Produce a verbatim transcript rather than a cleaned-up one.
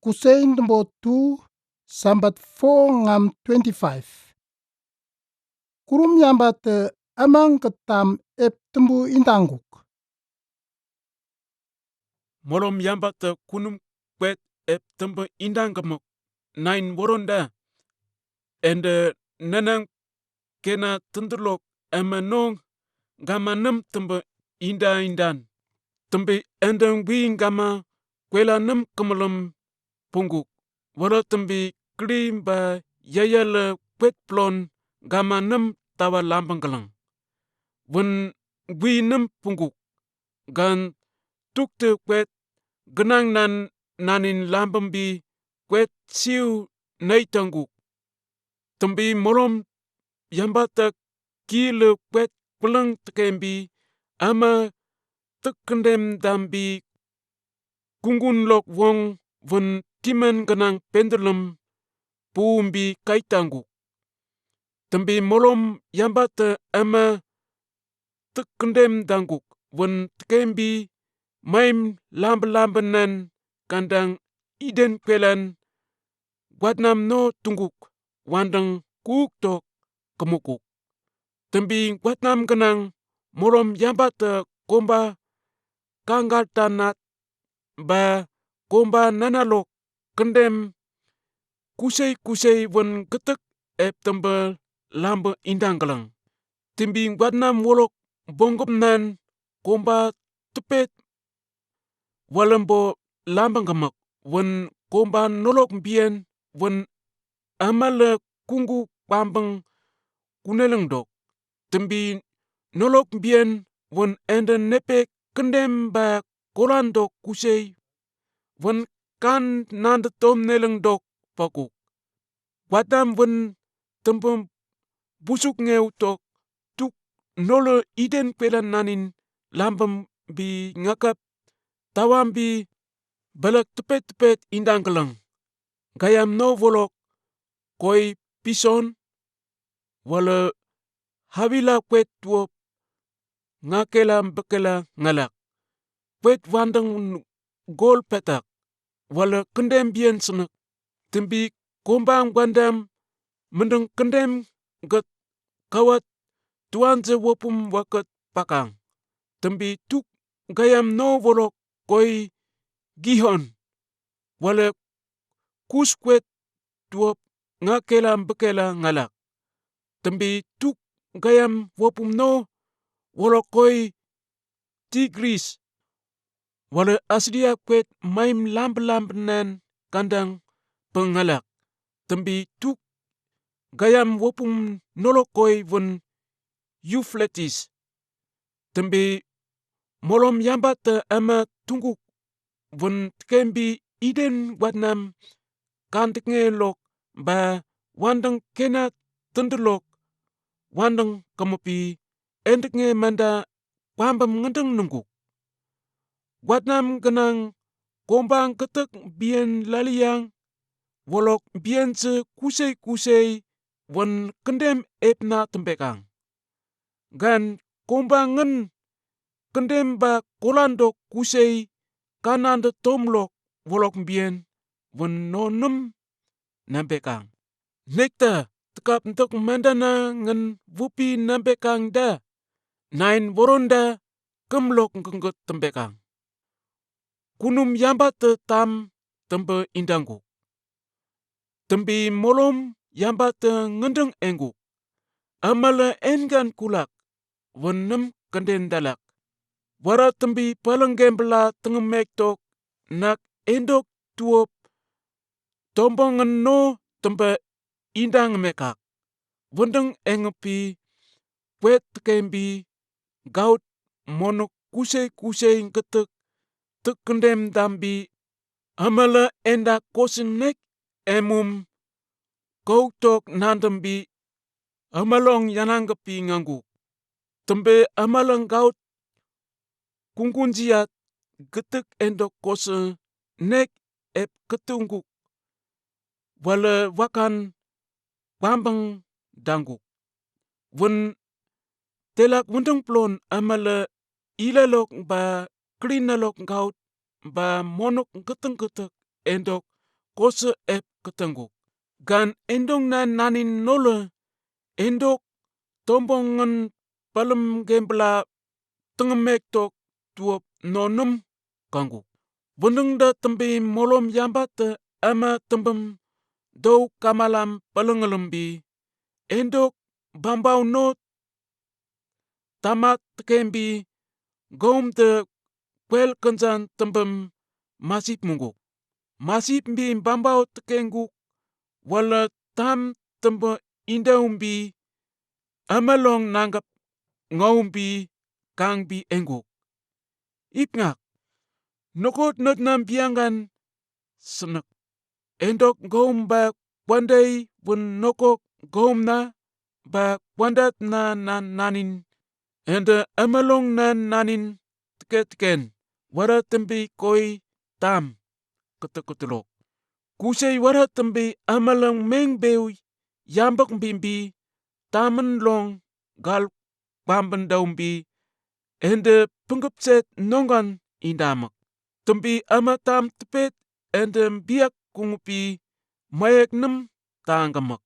Kusein Tëmbö two, Sambat four ngam twenty-five. Kurum yamba te amang ke tam ep tëmbü indangkuk. Molom yamba te kunum kwet ep tëmbü indang kemuk nain woronda. Ende nenang kena tendulok eme nong gama nem tëmbü inda indan. Tëmbü ende wii gama kwela nem kemulem pungkuk. Wala tëmbü kli ba yayale kwet plon gama nem tawa lambang kelang. Wen wii nem pungkuk. Gan tukte kwet genang nan nanin lambang bi kwet siu nei tangkuk. Tëmbü molom yamba te kile kwet kweleng tekem bi ama tekendem dam bi kungun lok wong wen timen genang pendulum puum bi kai tangkuk. Tëmbü molom yamba te ama tekendem dangkuk wen tekem bi maim lambe lambe nen kandang Iden kwelan gwatnam no tungkuk wandang kuk tok kemukuk. Tëmbü gwatnam genang molom yamba te komba kangal tanat ba komba nanalok kendem kusei kusei wen getek ep tëmbü lambang indang kelang. Tëmbü gwatnam wolok bongkep nan komba tepet walem bo lambang kemek wen komba nolok bien wen amale kungku kwambang kuneleng dok. Tëmbü nolok bien wen ende nepe kendem ba kolan dok kusei wen kan nande tom neleng dok pakuk. Gwatnam wen tëmbü busuk ngeu tok tuk nole Iden kwelan nanin lambang bi ngakap tawam bi belek tepet tepet indang kelang. Gayam no wolok koi Pison wala Hawila kwet tuop ngakela bekela ngalak. Kwet wandang gol petak wala kendem bien senek. Tëmbü kombang wandam mendeng kendem get kawat tuan ze wopum waket pakang. Tëmbü tuk gayam no wolok koi Gihon wala Kus kwet tuop ngakela bekela ngalak. Tëmbü tuk gayam wopum no wolok koi Tigris wala Asiria kwet maim lambe lambe nen kandang pengalak. Tëmbü tuk gayam wopum nolok koi wen Euphrates. Tëmbü molom yamba te ama tungkuk wen tekem bi Iden gwatnam kanteknge lok ba wandang kena tendulok wandang kemepi enteknge manda kwambam ngedeng nungkuk. Gwatnam genang kombang ketek bien laliang wolok bien se kusei kusei wen kendem epna tembekang. Gan kombang ngen kendem ba kolan dok kusei kanande tomlok wolok bien wen no nem nambekang. Nekta tekap ntek mandana ngen wupi nambekang da nain woronda kemlok ngengket tembekang. Kunum yamba te tam tembe indangkuk. Tëmbë molom yamba të ngedeng engkuk. Amala engan kulak, wënnem kenden dalak. Wara tëmbë paleng gembla tengem mektok, nak endok tuop, tombong ngen no tëmbë indang mekak. Wëndeng engepi, pwet tekembi, gaut monok kusei-kusei ngetek, tëkkendem dambi, amala enda kosen nek emum, koutok nandembi, amalong yanangkepi ngangkuk. Tëmbë amala gaut kungkunjiat getek endok kosen nek ep ketungkuk. Wala wakan pambeng dangkuk. Wën telak wëndeng plon amala ilalok ba krinalok gaut ba monok ngeteng-ngetek endok kosü ep ketengkuk. Gan endong nan nanin nolü endok tombongin palüm kembela tengem ektok tuöp nonum kangkuk. Wundengde tembi molom yambatte eme tembem dou kamalam palüngelem bi endok bambao not tamat tekembi goumde kwel kenjan tembem masip mungkuk. Masip bi bambao tekengkuk wala tam tembe indaum bi emelong nangkap ngaum bi kang bi engkuk. Ipngak nokot nötnam biangkan senek. Endok goum ba kwandei wun nokok goum na ba kwandat na nan nanin ende emelong nan nanin teke teken wara tembi koi tam kete ketelok. Kusei wara tembi emelong meng bew yambak bimbi tamen long gal kwamben daumbi ende pengkep set nongkan indamak. Tembi eme tam tepet ende biak kungpi mayek nem tangkamak.